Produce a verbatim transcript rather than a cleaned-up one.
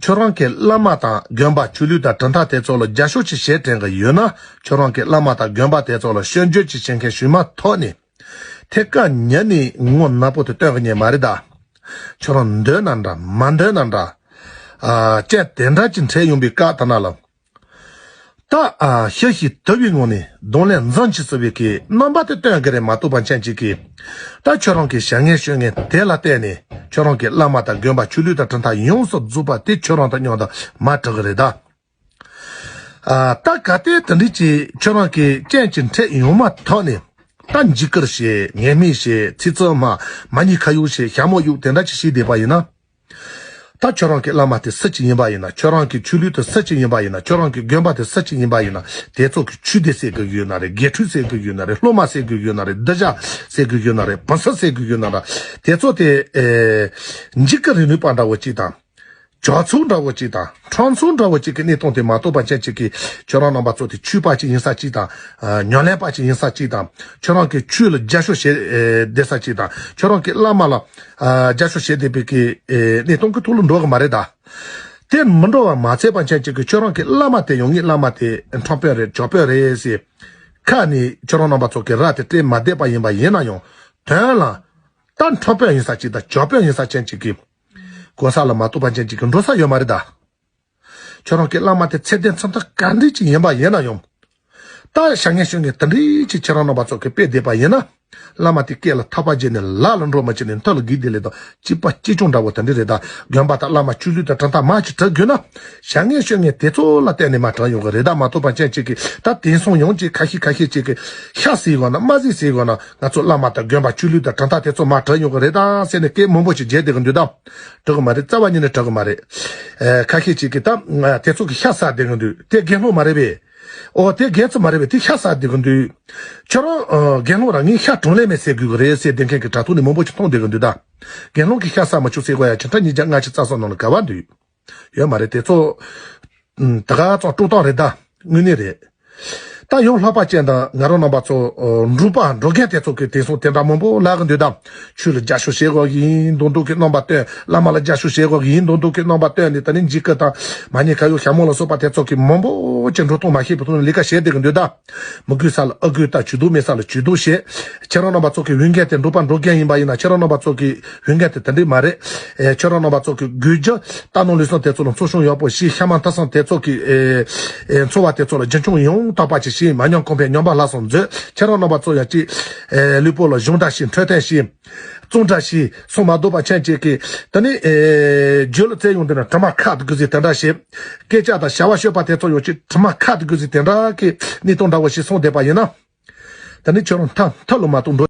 ཁྱོད་རང་གི་བླ་མ་དང་དགོན་པ་ཆོས་ལུགས་དང་གྲུབ་མཐའ་དེ་ཚོ་ལ་རྒྱབ་སྐྱོར་ཅིག་བྱེད་དྲན་གི་ཡོད་ན། ཁྱོད་རང་གི་བླ་མ་དང་དགོན་པ་དེ་ཚོ་ལ་སྐྱོན་བརྗོད་ཅིག་བྱེད་མཁན་ཞུ་མ་ཐོག་ནས། ཐད་ཀར་ཉན་ནས་ངོ་ནག་པོ་དེ་སྟོན་གི་ཉན་མ་རེད་ད། ཁྱོད་རང་འདོད་ན་འདྲ་མ་འདོད་ན་འདྲ། ཨ་རྐྱེན་དེ་འདྲ་ཅིག་འཕྲད་ཡོང་པའི་སྐབས་དེ་ན་ལ། ད་ཨ་ཤི་ཤི་དུ་བའི་ངང་ནས་གདོང་ལེན་འཛིན་གྱི་ཟེར་བའི་གི་རྣམ་པ་དེ་སྟོན་གི་རེད་མ་གཏོགས་པ་མཁྱེན་ཅིག་གིས། ད་ཁྱོད་རང་གི་བྱ་ངན་སྤྱོད་ངན་དེ་ལ་བརྟེན་ནས་ཁྱོད་རང་གི་བླ་མ་དང་དགོན་པ་ཆོས་ལུགས་དང་གྲུབ་མཐའ་ཡོངས་སུ་རྫོགས་པ་དེ་ཁྱོད་རང་དང་མཉམ་དུ་མ་གྲགས་གི་རེད་ད། ཨ་ད་གལ་ཏེ་དེ་འདྲ་ཅིག་ཁྱོད་རང་གི་རྐྱེན་ཅིག་འཕྲད་ཡོང་མ་ཐག་ནས། ད་འཇིགས་སྐུལ་བྱེད། ངན་སྨྲས་བྱེད། ཚིག་རྩུབ་སྨྲ། མ་ཉེས་ཁ་གཡོགས་བྱེད། ཞྭ་མོ་གཡུག་དེ་འདྲ་ཅིག་བྱེད་བསྡད་པ་ཡིན་ན། ད་ཁྱོད་རང་གི་བླ་མ་དེ་སུ་ཅིག་ཡིན་པ་ཡིན་ན། ཁྱོད་རང་གི་ཆོས་ལུགས་དེ་སུ་ཅིག་ཡིན་པ་ཡིན་ན། ཁྱོད་རང་གི་དགོན་པ་དེ་སུ་ཅིག་ཡིན་པ་ཡིན་ན། དེ་ཚོ་གི་ཆོས་སྡེ་ཟེར་གི་ཡོད་ན་རེད། དགེ་ཕྲུག་ཟེར་གི་ཡོད་ན་རེད། སློབ་མ་ཟེར་གི་ཡོད་ན་རེད། གདུལ་བྱ་ཟེར་གི་ཡོད་ན་རེད། བུ་སྲིད་ཟེར་གི་ཡོད་ན་རེད། དེ་ཚོ་དེ་ཨེ་འཇིགས་སྐུལ་རིང་ལུགས་པ་འདྲ་བོ་ཅིག་དང་། ཇག་ཚོགས་འདྲ་བོ་ཅིག་དང་ཁྲམ་ཚོགས་འདྲ་བོ་ཅིག་གི་གནས་སྟངས་དེ་མ་གཏོགས་པ་ཅན་ཅིག་གིས་ཁྱོད་རང་རྣམ་པ་ཚོ་དེ་ཆོས་པ་ཅིག་ཡིན་ས་ཅིག་དང་། ཨ་ཉམས་ལེན་པ་ཅིག་ཡིན་ས་ཅིག་དང་། ཁྱོད་རང་གི་ཆོས་ལ་རྒྱབ་སྐྱོར་བྱེད་ཨེ་བསྡད་ས་ཅིག་དང་། ཁྱོད་རང་གི་བླ་མ་ལ་ཨ་རྒྱབ་སྐྱོར་བྱེད་བསྡད་པའི་གི་ཨེ་གནས་སྟངས་ཀྱི་ཐོག་ལ་འགྲོ་གི་མ་རེད་ད། དེ་མི་འགྲོ་བ་མ་ཚད་པ་ཅན་ཅིག་གིས་ཁྱོད་རང་གི་བླ་མ་དེ་ཡང་ངའི་བླ་མ་དེ་ཁྲམ་དཔོན་རེད། ཇག་དཔོན་རེད་ཟེར། ཁ་ནས་ཁྱོད་རང་རྣམ་པ་ཚོ་གི་ར་དེ་སྤྲད་མ་བསྡད་པ་ཡིན་པ་ཡིན་ན་ཡང་། དོན་ལ་ད་ཁྲམ་དཔོན་ཡིན་ས་ཅིག་དང་ཇག་དཔོན་ཡིན་ས་ཅན་ཅིག་གིས། གོ་ས་ལ་མ་གཏོགས་པ་ཅན་ཅིག་གི་འགྲོ་ས་ཡོད་མ་རེད་ད། ཁྱོད་རང་གི་བླ་མ་དེ་ཚད་ལྡན་ཚད་མཐོ་ག་འདྲ་ཅིག་ཡིན་པ་ཡིན་ན་ཡང་། ད་བྱ་ངན་སྤྱོད་ངན་དེ་འདྲ་ཅིག་ཁྱེད་རང་རྣམ་པ་ཚོ་གིས་སྤེལ་བསྡད་པ་ཡིན་ན། བླ་མ་དེ་སྐེ་ལ་ཐག་པ་བརྗེས་ནས་ལག་ལ་འགྲོ་མ་བྱས་ནས་མཐུ་ལ་བསྒུགས་བསྡད་ལེ་དང་གཅིག་པ་གཅིག་རྐྱང་འདྲ་བོ་དེ་འདྲ་རེད་ད། དགོན་པ་དང་བླ་མ་ཆོས་ལུགས་དང་གྲུབ་མཐའ་མར་ཅིག་གྲུབ་དགོས་ན། བྱ་ངན་སྤྱོད་ངན་དེ་ཚོ་ལ་བརྟེན་ནས་མར་གྲུབ་ཡོང་གི་རེད་ད། མ་གཏོགས་པ་ཅན་ཅིག་གིས་ད་དེང་སང་ཡང་ཅིག་ཁ་ཤས་ཁ་ཤས་ཅིག་གིས་ཤ་ཟོས་དགོས་ན་མ་ཟོས་ཟོས་དགོས་ན་ང་ཚོ་བླ་མ་དང་དགོན་པ་ཆོས་ལུགས་དང་གྲུབ་མཐའ་དེ་ཚོ་མར་གྲུབ་ཡོང་གི་རེད་ད་ཟེར་ནས་སྐད་མང་པོ་ཞིག་རྒྱག་བསྡད་ཀྱི་འདུག་ད། གྲུབ་ཀྱི་མ་རེད། རྩ་བ་ཉིད་ནས་གྲུབ་ཀྱི་མ་རེད། ཨེ་ཁ་ཤས་ཅིག་གིས་ད་དེ་ཚོ་གི་ཤ་ཟ་བསྡད་ཀྱི་འདུག་དེ་དགེ་སློང་མ་རེད་པས། ཨོ་དེ་དགེ་ཚུལ་མ་རེད་པས། དེ་ཤ་ཟ་བསྡད་ཀྱི་འདུག་ཁྱོད་རང་ཨ་དགེ་སློང་རང་ངས་ཤ་གྲངས་ལས་མེད་ཟ་དགོས་ཀྱི་རེད་ཟེར་བསྡད་མཁན་གྱི་དྲ་ཐོག་ནས་མང་པོ་ཞིག་མཐོང་བསྡད་ཀྱི་འདུག་ད། དགེ་སློང་གིས་ཤ་ཟ་མི་ཆོག་ཟེར་དགོས་ཡ་ཆིག་ཁྲི་ཉིས་བརྒྱ་ལྔ་བཅུ་རྩ་གསུམ་ནང་ལ་ག་བ་འདུག་ཡོད་མ་རེད། དེ་ཚོ་ཨུམ་ད་ག་ཙམ་དཀྲུག་གཏམ་རེད་ད། དངོས་གནས་རེད། ད་ཡང་ལྷག་པ་ཅན་དང་ང་རང་རྣམ་པ་ཚོ་ཨོ་འབྲུག་པ་འབྲོག་རྒན་དེ་ཚོ་གིས་དེང་སང་དེ་འདྲ་མང་པོ་ལབ་ཀྱི་འདུག་ད། ཆོས་ལ་རྒྱབ་སྐྱོར་བྱེད་དགོས་ཀྱི་ཡིན་མདོག་མདོག་གི་རྣམ་པ་སྟོན། བླ་མ་ལ་རྒྱབ་སྐྱོར་བྱེད་དགོས་ཀྱི་ཡིན་མདོག་མདོག་གི་རྣམ་པ་སྟོན་ནས། ད་ནི་འཇིགས་སྐུལ་དང་མ་ཉེས་ཁ་གཡོགས་ཞྭ་མོ་ལ་སོགས་པ་དེ་ཚོ་གིས་མང་པོ་ཅིག་འགྲོ་སྟངས་མ་ཤེས་པའི་ཐོག་ནས་ལས་ཀ་བྱེད་བསྡད་ཀྱི་འདུག་ད། མི་དགོས་ས་ལ་ཨ་དགོས་ད། ཇུས་གཏོགས་མེད་ས་ལ་ཇུས་གཏོགས་བྱེད། ཁྱེད་རང་རྣམ་པ་ཚོ་གི་འོས་འགན་དེ། འབྲོག་པ་འབྲོག་རྒན་ཡིན་པ་ཡིན་ན་ཁྱེད་རང་རྣམ་པ་ཚོ་གི་འོས་འགན་དེ་དེ་འདྲས་མ་རེད། ཨེ་ཁྱེད་རང་རྣམ་པ་ཚོ་གི་དགོས་རྒྱུ་ལྟ་ནོར་ལུགས་བསམ་དེ་ཚོ་ལ་འཚོ་སྐྱོང་ཡག་པོ་བྱེད། ཤ་མ་མཐའ་སྲུང་དེ་ཚོ་གི་ཨེ་ཨེ་འཚོ་བ་དེ་ཚོ་ལ་རྒྱུན་འཁྱོངས་ཡང་དག་པ་ཅིག་བྱེད། མ་ཉམས་གོང་འཕེལ་ཉམས་པ་སླར་གསོ་མཛོད། ཁྱེད་རང་རྣམ་པ་ཚོ་ཡང་ཅིག་ཨེ་ལུས་པོ་ལ་གཞུང་འབྲེལ་བྱེད། འཕྲོད་བསྟེན་བྱེད། བཙོན་འགྲན་བྱེད། སོང་མ་གཏོགས་པ་ཅན་ཅིག་གིས་དེ་ནི་ཨེ་རྒྱུ་ལ་བཙལ་ཡོང་དུས་ན་དྲི་མ་ཁ་དགུ་ཟིག་དེ་འདྲ་བྱེད། སྐད་ཆ་དང་བྱ་བ་ཤོད་པ་དེ་ཚོ་ཡང་ཅིག་དྲི་མ་ཁ་དགུ་ཟིག་དེ་འདྲ་གི་གནས་སྟངས་འདྲ་བོ་ཞིག་སོང་བསྡད་པ་ཡིན་ན། ད་ནི་ཁྱོད་རང་མཐའ་མཐའ་ལ་མ་གཏོགས་འགྲོ།